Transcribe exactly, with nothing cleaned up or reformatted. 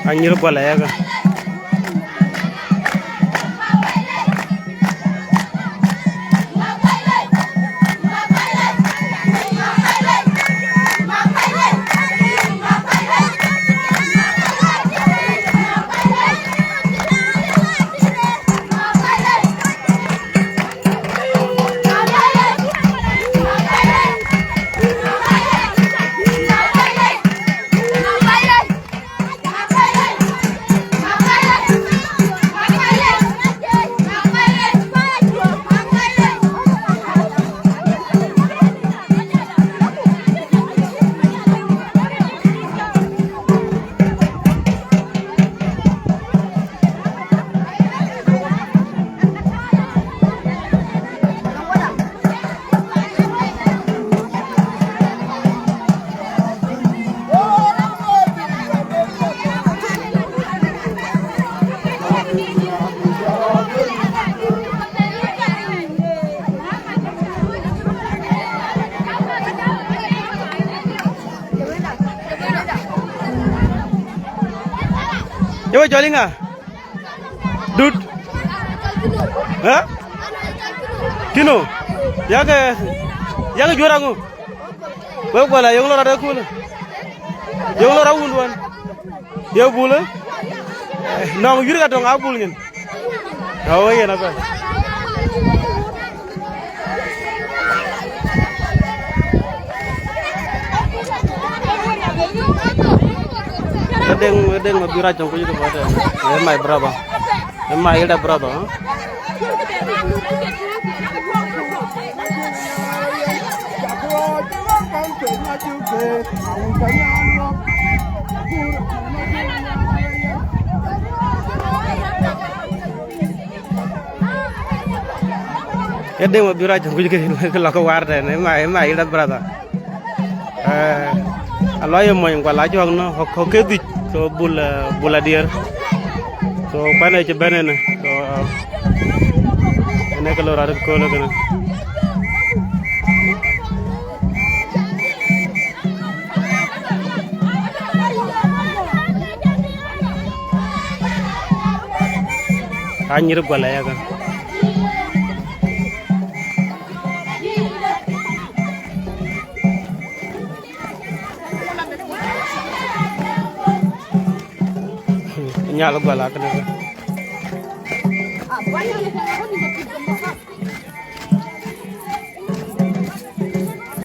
Anyïr guɔl ayaka. Yo, jɔl iŋa? Dut. Hä? Kino. Yakë, yakë juɔ̈r aŋö? Wek guala, yöŋ lɔ rɔt ë kulë. Yöŋ lɔ rɔt wun duɔn. Ye bulë. Nɔŋ yurë ka tɔŋ a bul nyin. Awo yen apɛn. Edeng, edeng ma bira chong kuju ke bote. Eh, my brother. Eh, my elder brother, huh? Edeng ma bira chong kuju ke lɔ ke war tɛn. Eh, my, eh, my elder brother. Eh, alɔ ye mony guala jɔk nɔ, kɔk, kɔk ke dhic, so bul, eh, bul adier. So kuan ë cï bɛ̈n ënë. So, ënë ke lɔ rɔt ë köölë kënë. Anyïr guala yakë. Nyal guala kënë.